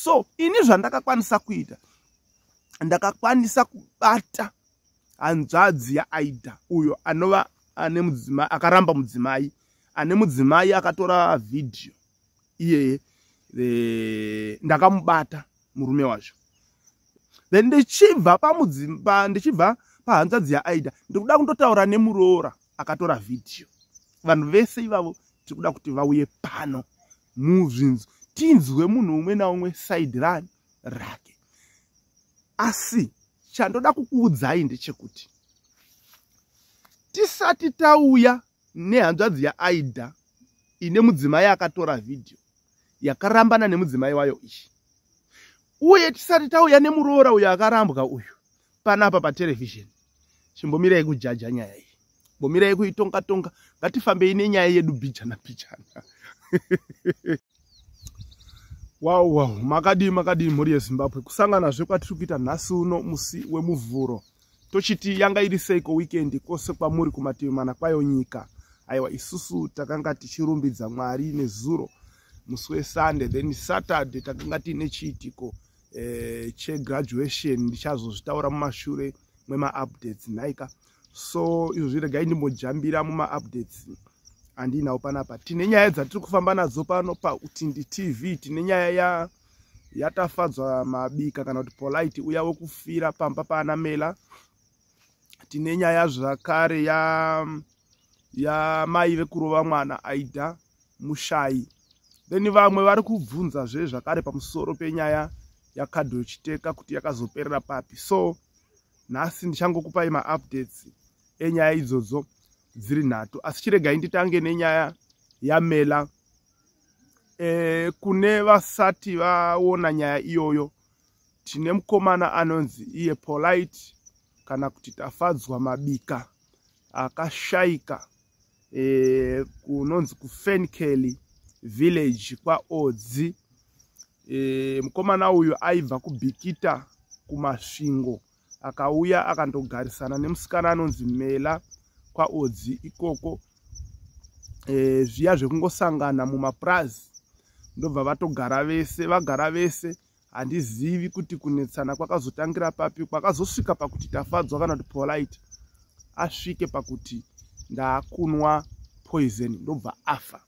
So ini zvandakakwanisa kuita, ndakakwanisa kubata hanzvadzi yaAida, uyo anova ane mudzimai akaramba mudzimai, ane mudzimai akatora vhidhiyo iyeye. Ndakamubata murume wacho. Then ndichibva pamudzimba, ndichibva pahanzvadzi yaAida, ndikuda kundotaura nemuroora akatora vhidhiyo. Vanhu vese ivavo tiri kuda kuti vauye pano muzvinzwi, tinzwe munhu umwe naumwe side rani rake. Asi chandoda kukuudzai ndechekuti tisati tauya nehanzvadzi yaAida ine mudzimai akatora vhidhiyo yakarambana nemudzimai wayo iyi, uye tisati tauya nemuroora uyo akarambwa uyu panapa paterevhizheni, chimbomirai kujaja nyaya iyi, mbomirai kuitonga tonga. Ngatifambei nenyaya yedu bhijana bhijana. Wow, wow, makadii, makadii mhuri yeZimbabwe? Kusanganazve kwatiri kuita nhasi uno musi weMuvhuro. Tochiti yanga iri seiko weekend kwose kwamuri kumativi mana kwayo nyika? Aiwa, isusu takanga tichirumbidza Mwari nezuro musi weSunday, then Saturday takanga tiine chiitiko chegraduation. Ndichazozvitaura mumashure mwemaupdates nhaika. So izvozvi regai ndimbojambira mumaupdates andinawo panapa. Tine nyaya dzatiri kufamba nadzo pano paUtindi TV. Tine nyaya ya yaTafadzwa Mabika, kana kuti Polite, uya wekufira pamba paana Mela. Tine nyaya zvakare ya yamai vekurova mwana Aida Mushayi. Then vamwe vari kubvunzazve zvakare pamusoro penyaya yaKadho Chiteka, kuti yakazoperera papi. So nhasi ndichangokupai maupdates enyaya idzodzo dziri nhatu, asi chiregai nditange nenyaya yaMela. Kune vasati vaona nyaya iyoyo, tine mukomana anonzi iye Polite, kana kuti Tafadzwa Mabika, akashayika kunonzi kuFenkeli village kwaOdzi. Mukomana uyu aibva kuBhikita kuMasvingo, akauya akandogarisana nemusikana anonzi Mela kwaOdzi ikoko. Zviya zvekungosangana mumapurazi, ndobva vatogara vese. Vagara vese, handizivi kuti kunetsana kwakazotangira papi, kwakazosvika pakuti Tafadzwa, kana kuti Polite, asvike pakuti ndaakunwa poison, ndobva afa.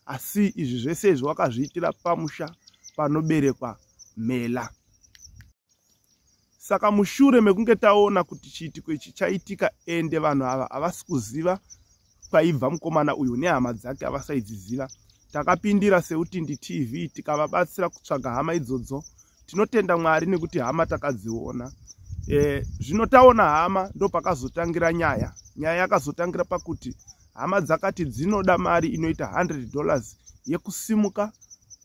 Asi izvi zvese izvi wakazviitira pamusha panoberekwa Mela. Saka mushure mekunge taona kuti chiitiko ichi chaitika, ende vanhu ava havasi kuziva kwaibva mukomana uyu, nehama dzake havasaidziziva, takapindira seUtindi TV, tikavabatsira kutsvaga hama idzodzo. Tinotenda Mwari nekuti hama takadziona. Zvino taona hama, ndo pakazotangira nyaya. Nyaya yakazotangira pakuti hama dzakati dzinoda mari inoita $100 yekusimuka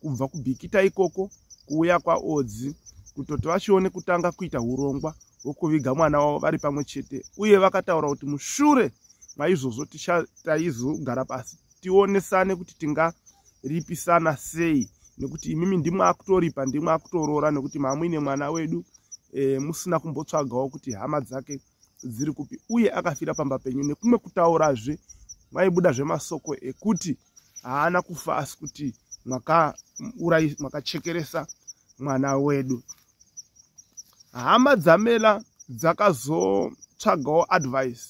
kubva kuBhikita ikoko kuuya kwaOdzi, kutoti vachione kutanga kuita urongwa hwekuviga mwana wavo vari pamwe chete. Uye vakataura kuti mushure maizvozvo taizogara pasi tionesane kuti tingaripisana sei, nekuti imimi ndimwe akutoripa, ndimwe akutoroora, nekuti mamuine mwana wedu musina kumbotsvagawo kuti hama dzake dziri kupi, uye akafira pamba penyu. Nekumwe kutaurazve maibuda zvemasoko ekuti haana kufa, asi kuti makachekeresa mwana wedu. Hama dzaMela dzakazotsvagawo advice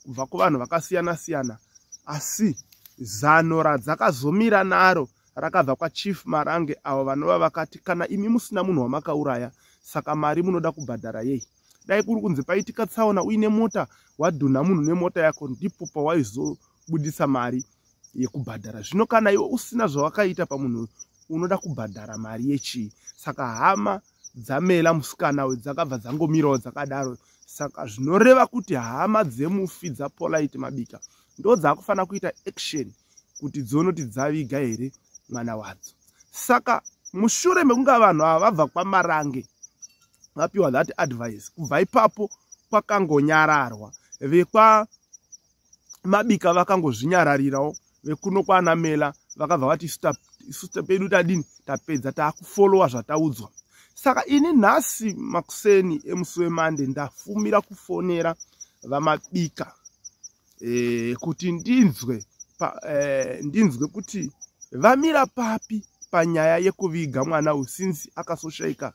kubva kuvanhu vakasiyana siyana, asi zano radzakazomira naro rakabva kwaChief Marange, avo vanova vakati kana imi musina munhu wamakauraya, saka mari munoda kubhadhara yei? Dai kuri kunzi paitika tsaona uine mota, wadhunha munhu nemota yako, ndipo pawaizobudisa mari yekubhadhara. Zvino kana iwe usina zvawakaita pamunhu, unoda kubhadhara mari yechii? Saka hama dzaMela musikana uyu dzakabva dzangomirawo dzakadaro. Saka zvinoreva kuti hama dzemufi, dzaPolite Mabika, ndo dzakufanira kuita action kuti dzione kuti dzaviga here mwana wadzo. Saka mushure mekunge vanhu ava vabva kwaMarange vapiwa that advice, kubva ipapo kwakangonyararwa. Vekwa Mabika vakangozvinyararirawo. Vekuno kwana Mela vakabva vati isu pedu tadini, tapedza, taakufolowa zvataudzwa. Saka ini nhasi makuseni emusi weMande ndafumira kufonera vaMabika kuti ndinzwe kuti vamira papi. Panyaya yekuviga mwana uyu, since akasoshaika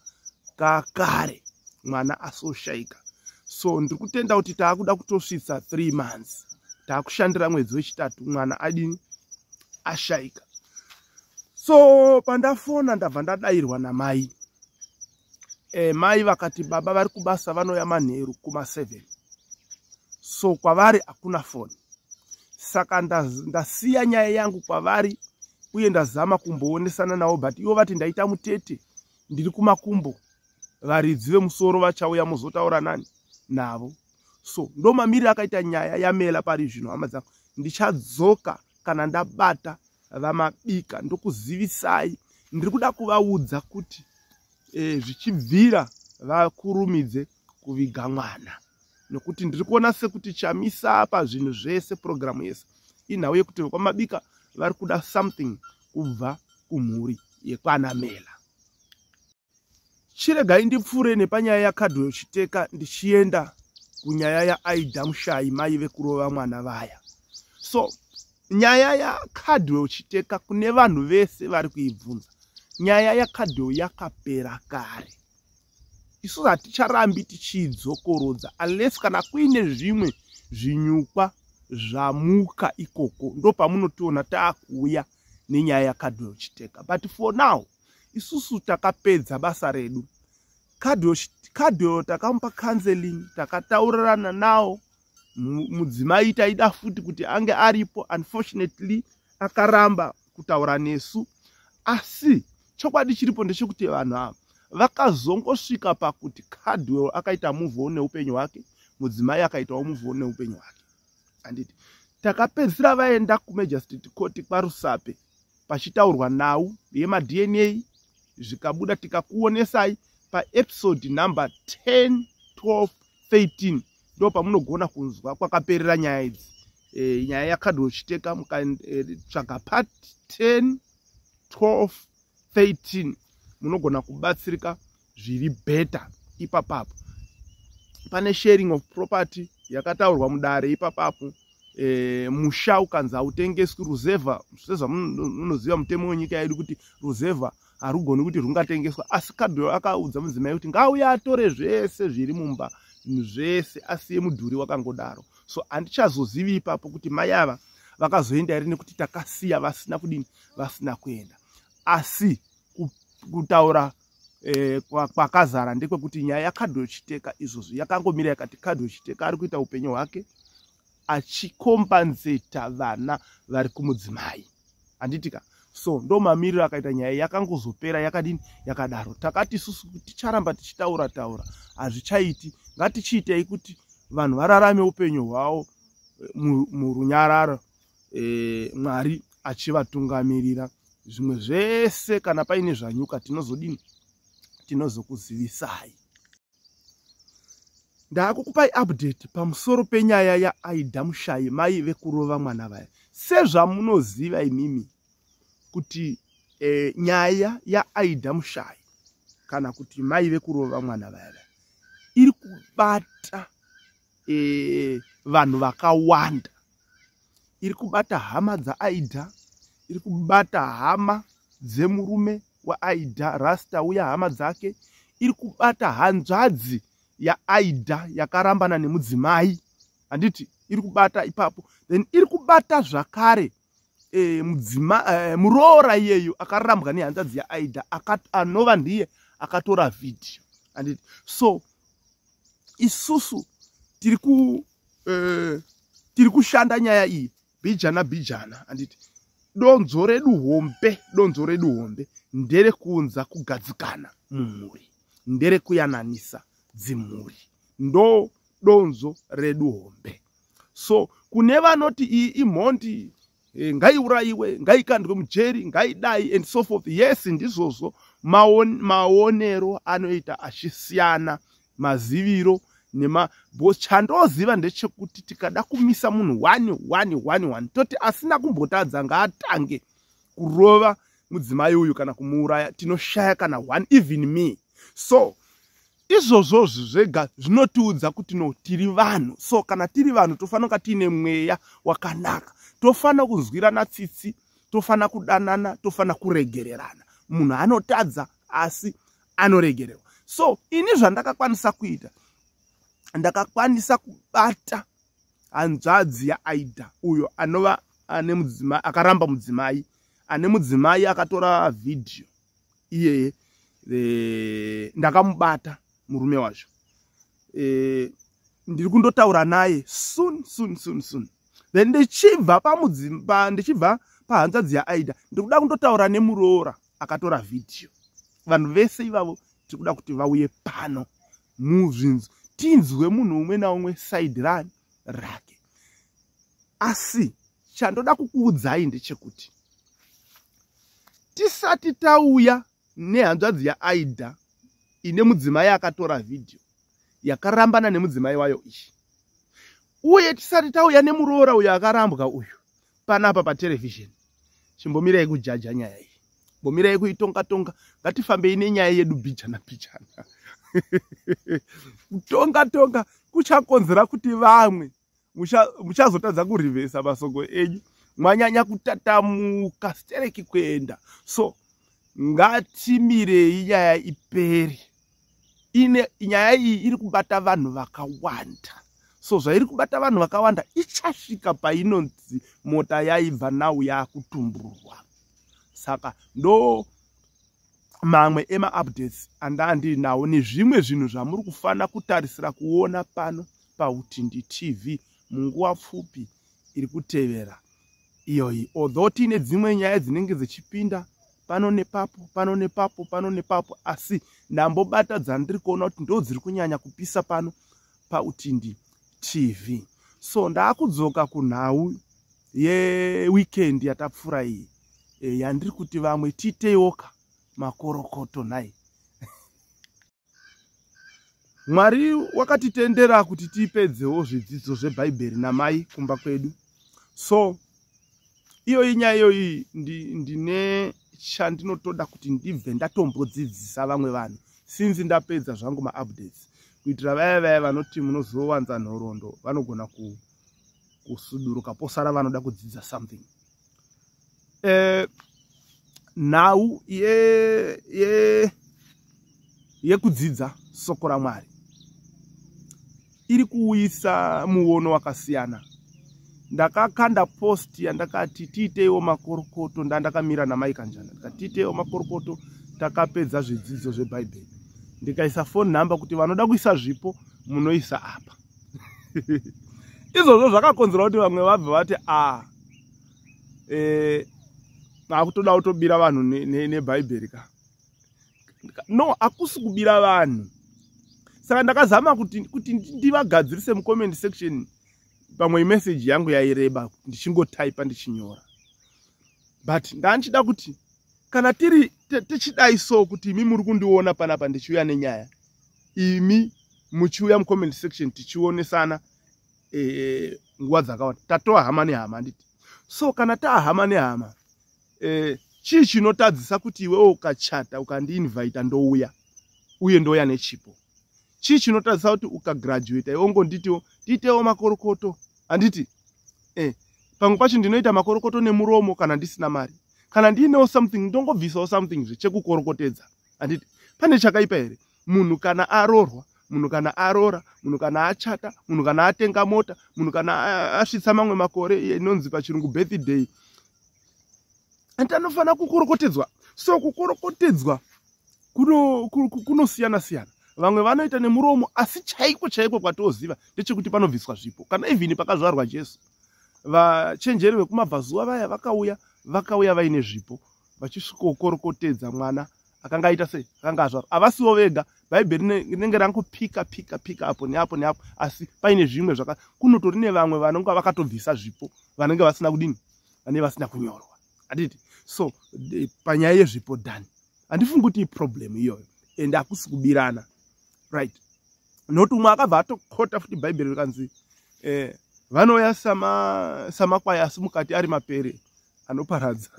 kakare, mwana asoshaika, so ndiri kutenda kuti taakuda kutosvitsa 3 months, taakushandira mwedzi wechitatu mwana adini, ashaika. So pandafona, ndabva ndadayirwa namai. Mai vakati baba vari kubasa, vanoya manheru kuma7, so kwavari hakuna foni. Saka ndasiya nyaya yangu kwavari uye ndazama kumboonesana navo, but ivo vati ndaita mutete, ndiri kumakumbo, varidzi vemusoro vachauya muzotaura nani navo. So ndo mamiriro akaita nyaya yaMela pari zvino, hama dzangu. Ndichadzoka kana ndabata VaMabika, ndokuzivisai. Ndiri kuda kuvaudza kuti zvichibvira vakurumidze kuviga mwana, nokuti ndiri kuona sekuti chamisa pazvinhu zvese, purogiramu yese inhau yekuti vekwaMabika vari kuda something kubva kumhuri yekwanamela. Chiregai ndipfuure nepanyaya yaCardwell Chiteka, ndichienda kunyaya yaAida Mushayi, mai vekurova mwana vaya. So nyaya yaCardwell Chiteka, kune vanhu vese vari kuibvunza, nyaya yaCardwell yakapera kare. Isusu haticharambi tichiidzokorodza unless kana kuine zvimwe zvinyukwa zvamuka ikoko, ndo pamunotiona taakuuya nenyaya yaCardwell Chiteka. But for now, isusu takapedza basa redu. Cardwell takamupa counseling, takataurirana nawo. Mudzimai taida futi kuti ange aripo, unfortunately akaramba kutaura nesu. Asi chokwadi chiripo ndechekuti vanhu ava vakazongosvika pakuti Cardwell akaita move on neupenyu hwake, mudzimai akaitawo move on neupenyu hwake, handiti? Takapedzisira vaenda kumagistrate court kwaRusape, pachitaurwa nhau yemaDNA, zvikabuda, tikakuonesai paepisode number 10, 12, 13. Ndo pamunogona kunzwa kwakaperera nyaya idzi. Nyaya yaCardwell Chiteka, mukatsvaga part 10, 12, 13, munogona kubatsirika zviri better ipapapo. Pane sharing of property yakataurwa mudare ipapapo. Musha ukanzi hautengeswi, ruzevha, sezvamunoziva mutemo wenyika yedu kuti ruzevha harugoni kuti rungatengeswa. Asi Cardwell akaudza mudzimai kuti ngauye atore zvese zviri mumba, zvinhu zvese, asiye mudhuri wakangodaro. So handichazozivi ipapo kuti mai ava vakazoenda here, nekuti takasiya vasina kudini, vasina kuenda. Asi kutaura kwakazara ndekwekuti nyaya yaCardwell Chiteka izvozvo yakangomira yakati Cardwell Chiteka ari kuita upenyu hwake achikombanzeta vana vari kumudzimai, handitika? So ndo mamiriro akaita nyaya, yakangozopera yakadini, yakadaro. Takati isusu ticharamba tichitaura taura hazvichaiti. Ngatichiitei kuti vanhu vararame upenyu hwavo murunyararo, Mwari achivatungamirira. Zvimwe zvese, kana paine zvanyuka, tinozodini? Tinozokuzivisai. Ndaakukupai update pamusoro penyaya yaAida Mushayi, mai vekurova mwana vaya. Sezvamunoziva imimi kuti nyaya yaAida Mushayi, kana kuti mai vekurova mwana vaya vaya, iri kubata vanhu vakawanda. Iri kubata hama dzaAida, iri kubata hama dzemurume waAida, Rasta uya, hama dzake, iri kubata hanzvadzi yaAida yakarambana nemudzimai, handiti? Iri kubata ipapo. Then iri kubata zvakare muroora iyeyo akarambwa nehanzvadzi yaAida, anova ndiye akatora vhidhiyo, handiti? So isusu tiri kushanda nyaya iyi bhijana bhijana, handiti? Donzo redu hombe, donzo redu hombe nderekuunza kugadzikana mumhuri, nderekuyananisa dzimhuri, ndo donzo redu hombe. So kune vanoti iyi imhondi, ngaiurayiwe, ngaikandwe mujeri, ngaidai and so forth, yes, ndizvozvo. Maonero anoita achisiyana, maziviro nema chandoziva ndechekuti tikada kumisa munhu 1 1 1 1, toti asina kumbotadza ngaatange kurova mudzimai uyu kana kumuuraya, tinoshaya kana one, even me. So izvozvozvi zvega zvinotiudza kuti no, tiri vanhu. So kana tiri vanhu, tofanira kunga tiine mweya wakanaka, tofanira kunzwirana tsitsi, tofanira kudanana, tofanira kuregererana. Munhu anotadza asi anoregererwa. So ini zvandakakwanisa kuita, ndakakwanisa kubata hanzvadzi yaAida, uyo anova ane mudzimai akaramba mudzimai, ane mudzimai akatora vhidhiyo iyeye. Ndakamubata murume wacho. Ndiri kundotaura naye soon, soon, soon, soon. Then ndichibva pamudzimba, ndichibva pahanzvadzi yaAida, ndiri kuda kundotaura nemuroora akatora vhidhiyo. Vanhu vese ivavo tiri kuda kuti vauye pano muzvinzwi, tinzwe munhu umwe naumwe side rani rake. Asi chandoda kukuudzai ndechekuti tisati tauya nehanzvadzi yaAida ine mudzimai akatora vhidhiyo yakarambana nemudzimai wayo iyi, uye tisati tauya nemuroora uyo akarambwa uyu panapa paterevhizheni, chimbomirai kujaja nyaya iyi, mbomirai kuitonga tonga. Ngatifambei nenyaya yedu bhijana bhijana. Kutonga tonga kuchakonzera kuti vamwe muchazotadza kurivhesa masoko enyu, mwanyanya kutatamuka stereki kuenda. So ngatimirei nyaya iperi. Ine nyaya iyi iri kubata vanhu vakawanda, so zvairi kubata vanhu vakawanda, ichasvika painonzi mota yaibva now yakutumburwa. Saka ndo mamwe emaupdates andandinawo nezvimwe zvinhu zvamuri kufanira kutarisira kuona pano paUtindi TV munguva pfupi iri kutevera iyoyi, although tiine dzimwe nyaya dzinenge dzichipinda pano nepapo, pano nepapo, pano nepapo, asi ndambobata dzandiri kuona kuti ndo dziri kunyanya kupisa pano paUtindi TV. So ndaakudzoka kunhau yeweekend yatapfuura iyi, yandiri kuti vamwe tiitewoka makorokoto. Nhai Mwari wakatitendera kuti tipedzewo zvidzidzo zvebhaibheri namai kumba kwedu. So iyoyi nyaya iyoyi ndine chandinotoda kuti ndibve ndatombodzidzisa vamwe vanhu since ndapedza zvangu maupdates, kuitira vaya vaya vanoti munozowanza nhoroondo, vanogona kusuduruka posara vanoda kudzidza something. Nhau yekudzidza soko raMwari iri kuuyisa muono wakasiyana. Ndakakanda post yandakati tiiteiwo makorokoto, ndandakamira namai Kanjana, ndikati tiiteiwo makorokoto, takapedza zvidzidzo zvebhaibheri, ndikaisa phone number kuti vanoda kuisa zvipo munoisa apa. Izvozvo zvakakonzera kuti vamwe vabve vati a akutoda kutobira vanhu nebhaibheri ka. No, hakusi kubira vanhu. Saka ndakazama kuti ndivagadzirise mucomment section. Pamwe imeseji yangu yaireba, ndichingotaipa ndichinyora, but ndandichida kuti kana tiri tichidai so, kuti imi muri kundiona panapa ndichiuya nenyaya, imi muchiuya mucomment section, tichionesana nguva dzakawanda, tatova hama nehama, handiti? So kana taahama nehama, chii chinotadzisa kuti iwewo ukachata ukandiinvita ndouya, uye ndouya nechipo? Chii chinotadzisa kuti ukagraduata iwe ungonditiwo tiitewo makorokoto, handiti? Pamwe pacho ndinoita makorokoto nemuromo kana ndisina mari. Kana ndiinewo something, ndongobvisawo something zvechekukorokotedza, handiti? Pane chakaipa here? Munhu kana arorwa, munhu kana arora, munhu kana achata, munhu kana atenga mota, munhu kana asvitsa mamwe makore, inonzi pachirungu birthday, andi anofanira kukorokotedzwa. So kukorokotedzwa kunosiyana siyana. Vamwe vanoita nemuromo, asi chaiko chaiko kwatoziva ndechekuti panobviswa zvipo. Kana even pakazvarwa Jesu, vachenjeri vekumabvazuva vaya vakauya vaine zvipo, vachisvikokorokotedza mwana akanga aita sei, akanga azvarwa. Havasiwo vega. Bhaibheri rinenge rangopika pika pika apo neapo neapo, asi paine zvimwe zvaka kunotori nevamwe vanonga vakatobvisa zvipo, vanenge vasina kudini, vanenge vasina kunyorwa, handiti? So panyaya yezvipo done, handifungi kuti iproblem iyoyo, and hakusi kubirana, right? Nokuti umwe akabva atokota futi bhaibheri, rikanzi vanouya samakwai asi mukati ari mapere anoparadza.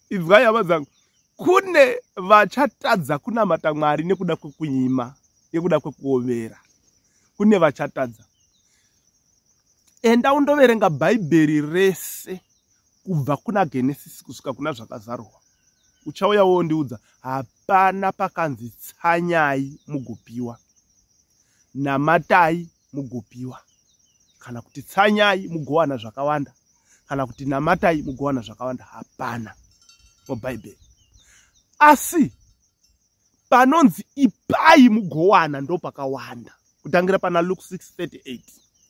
Inzwai hama dzangu, kune vachatadza kunamata Mwari nekuda kwekunyima, nekuda kwekuomera. Kune vachatadza. Enda undoverenga bhaibheri rese. Kubva kuna Genesis kusvika kuna Zvakazarurwa, uchauya wondiudza, hapana pakanzi tsanyai mugopiwa, namatai mugopiwa, kana kuti tsanyai mugowana zvakawanda, kana kuti namatai mugowana zvakawanda. Hapana muBhaibheri. Asi panonzi ipai mugowana ndo pakawanda, kutangira pana Luke 6:38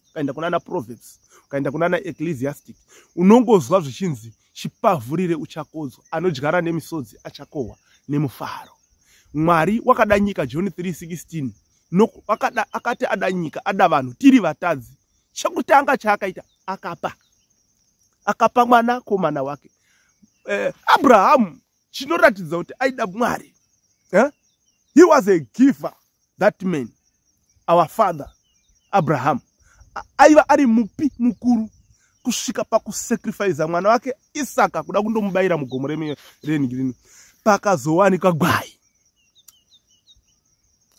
ukaenda kunana Proverbs, ukaenda kunana Ecclesiastic, unongozwa zvichinzi chipavhurire uchakodzwa, anodyara nemisodzi achakohwa nemufaro. Mwari wakada nyika, John 3:16, wakada, akati ada nyika, ada vanhu tiri vatadzi. Chekutanga chaakaita, akapa, akapa mwanakomana wake. Abrahamu, chinoratidza kuti aida Mwari, eh? He was a giver, that man, our father Abraham. Aiva ari mupi mukuru kusvika pakusacrifica mwana wake Isaka, kuda kundomubayira mugomo rengirini. Pakazowanikwa gwai,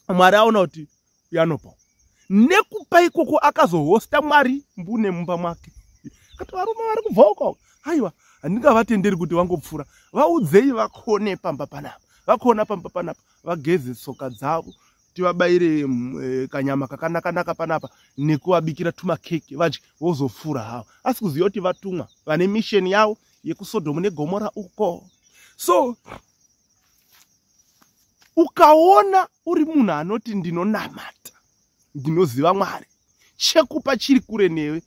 Mwari aona kuti yanopa. Nekupa ikoko akazohosta Mwari mbune mumba mwake. Kati varume vari kubva uko, aiwa, handingavatenderi kuti vangopfuura. Vaudzei vakone pamba panapa, vakona pamba panapa, vageze tsoka dzavo, tivabayire kanyama kakanaka-naka panapa nekuvabikira tumakeke vadye, vozopfuura havo. Asi kuziva kuti vatumwa vane mission yavo yekuSodhomu neGomora uko. So ukaona uri munhu anoti ndinonamata, ndinoziva Mwari, chekupa chiri kure newe,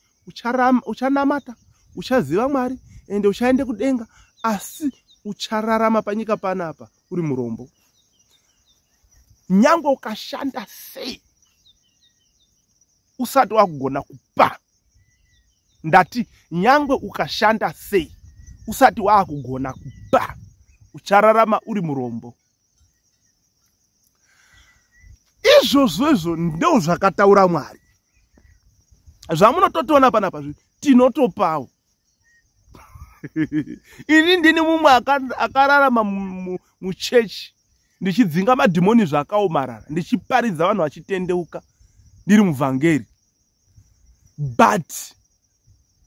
uchanamata, uchaziva Mwari, ende uchaende kudenga, asi uchararama panyika panapa uri murombo. Nyange ukashanda sei, usati wakugona kupa. Ndati nyange ukashanda sei, usati waakugona kupa, uchararama uri murombo. Izvozvo izvo ndo zvakataura Mwari. Zvamunototiona panapa zvi tinotopawo. Ini ndini mumwe akararama muchechi ndichidzinga madhimoni zvakaomarara, ndichiparidza vanhu vachitendeuka, ndiri muvhangeri, but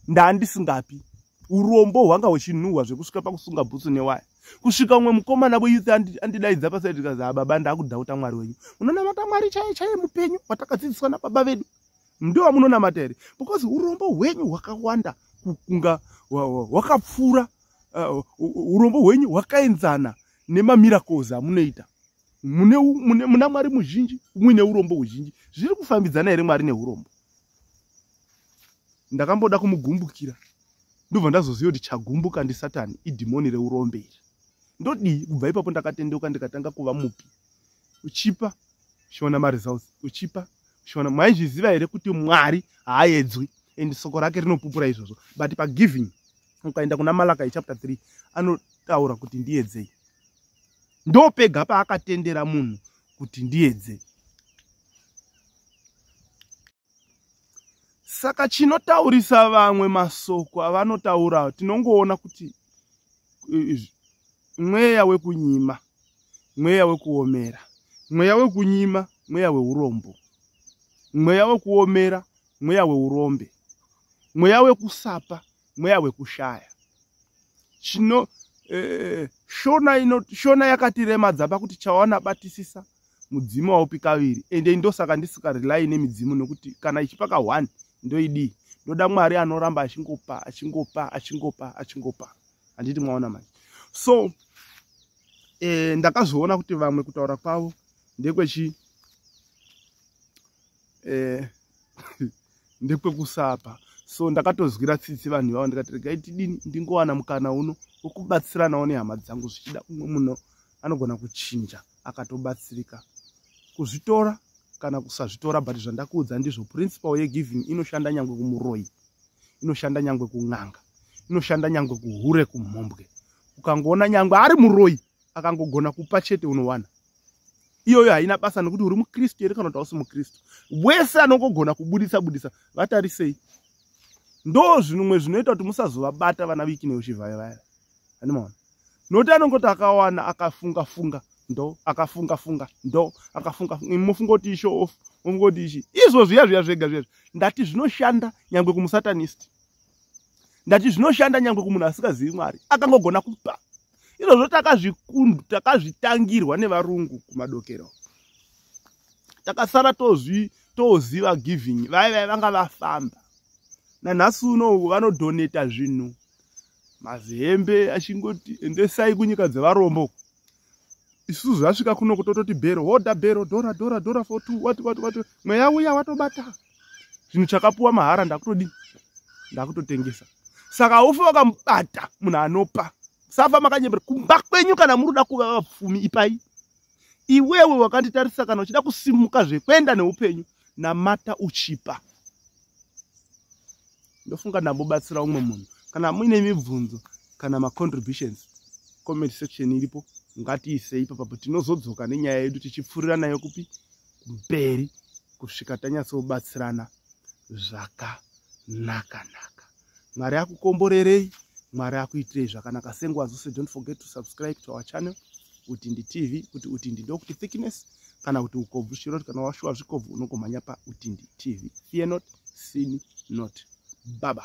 ndandisingapi. Urombo hwanga huchinhuhwa zvekusvika pakusunga bhutsu newaya. Kusvika umwe mukomana weyouth andidaidza paside, tikazi, "Baba, ndakudhauta Mwari wenyu. Munonamata Mwari chaiye chaiye mupenyu watakadzidziswa nababa vedu ndo wamunonamata here? Because urombo hwenyu hwakawanda kunga hwakapfuura, urombo hwenyu hwakaenzana nemamiracles amunoita. Muna Mwari muzhinji muine urombo huzhinji. Zviri kufambidzana here Mwari neurombo?" Ndakamboda kumugumbukira, ndobva ndazoziva kuti chagumbuka ndisatani, idhimoni reurombe iri. Ndodii? Kubva ipapo ndakatendeuka, ndikatanga kuva mupi. Uchipa uchiona maresults, uchipa uchiona. Maizviziva here kuti Mwari haaedzwi, and soko rake rinopupura izvozvo? But pagiving, ukaenda kuna Malakai chapter 3, anotaura kuti ndiedzei. Ndopega paakatendera munhu kuti ndiedze. Saka chinotaurisa vamwe masoko avanotaura, tinongoona kuti mweya wekunyima, mweya wekuomera, mweya wekunyima, mweya weurombo, mweya wekuomera, mweya weurombe, mweya wekusapa, mweya wekushaya. Chino Shona ino, Shona yakatiremadza pakuti chawana batisisa mudzimu waupi kaviri. Ende ndosaka ndisikarely nemidzimu, nekuti kana ichipaka 1 ndoidii? Ndoda Mwari anoramba achingopa, achingopa, achingopa, achingopa. Handiti mwaona manje? So ndakazoona kuti vamwe kutaura kwavo ndekwechi ndekwekusapa. So ndakatozwira tsitsi vanhu ivavo, ndikati regai tidini, ndingowana mukana uno wekubatsiranawo nehama dzangu. Zvichida umwe munhu anogona kuchinja akatobatsirika. Kuzvitora kana kusazvitora, but zvandakuudza ndizvo. Principle yegiving inoshanda nyangwe kumuroyi, inoshanda nyangwe kun'anga, inoshanda nyangwe kuhure, kumhombwe. Ukangoona nyangwe ari muroyi akangogona kupa chete, unowana. Iyoyo haina basa nekuti uri mukristu here kana kuti hausi mukristu. Wese anongogona kubudisa budisa, vatarisei. Ndo zvinumwe zvinoita kuti musazovabata vana Viki neuchivhayo vaya. Handimaona nokuti anongoti akawana, akafunga funga, ndo akafunga funga, ndo akafunga. Mufunga kuti ishow off, mufunga kuti ichi izvo zviya zviya zvega zviya. Ndati zvinoshanda nyangwe kumusatanist. Ndati zvinoshanda nyangwe kumunhu asingazivi Mwari, akangogona kupa. Izvozvo takazvitangirwa nevarungu kumadokero. Takasara toziva giving, vai vanga vafamba. Nanhasi uno vanodoneta zvinhu, mazihembe achingoti endesai kunyika dzevarombo. Isusu zvasvika kuno kutototi bhero, hodha bhero, dhora dhora dhora for two, what what what. Mweya uya watobata. Zvinhu chakapuwa mahara ndakutodi, ndakutotengesa. Saka haufi wakamubata munhu anopa. Safa makanyembera kumba kwenyu kana muri kuda kuva vapfumi ipai. Iwewe wakanditarisa kana uchida kusimuka zvekwenda neupenyu, namata uchipa. Ndofunga ndambobatsira umwe munhu. Kana muine mibvunzo kana macontributions, comment section iripo, ngatiisei ipapo. Tinozodzoka nenyaya yedu tichipfuurira nayo kupi mberi kusvika tanyatsobatsirana zvakanaka naka. Mwari akukomborerei, Mwari akuitirei zvakanaka. Senguva dzose, don't forget to subscribe to our channel Utindi TV. Kuti Utindi ndokuti thickness kana kuti ukobvu, chiroti kana washuwa zvikobvu unongomhanya pa Utindi TV. Fear not, sin not. Bye bye.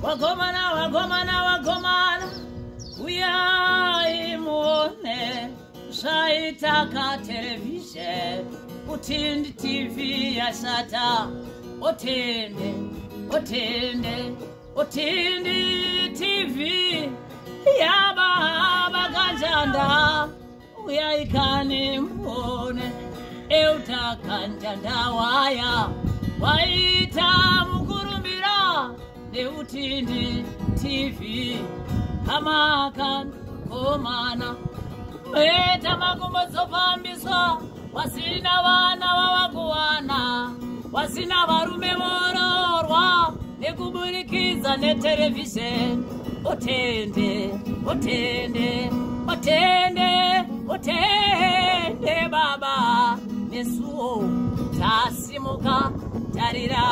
Wagomana, wagomana, wagomana, uyai muone zvaitaka television. Utindi TV yashata. Otende, otende, Utindi TV yababa kanjanda, uyai kani muone euta kanjanda waya waita mukurumbira neUtindi TV. Hamakan komana meta makumbodzofambiswa, wasina vana vavakuwana, wasina varume vororwa nekuburikidza neterevhizheni. Otende, otende, otende, otende baba, nesuwo tasimuka tarira.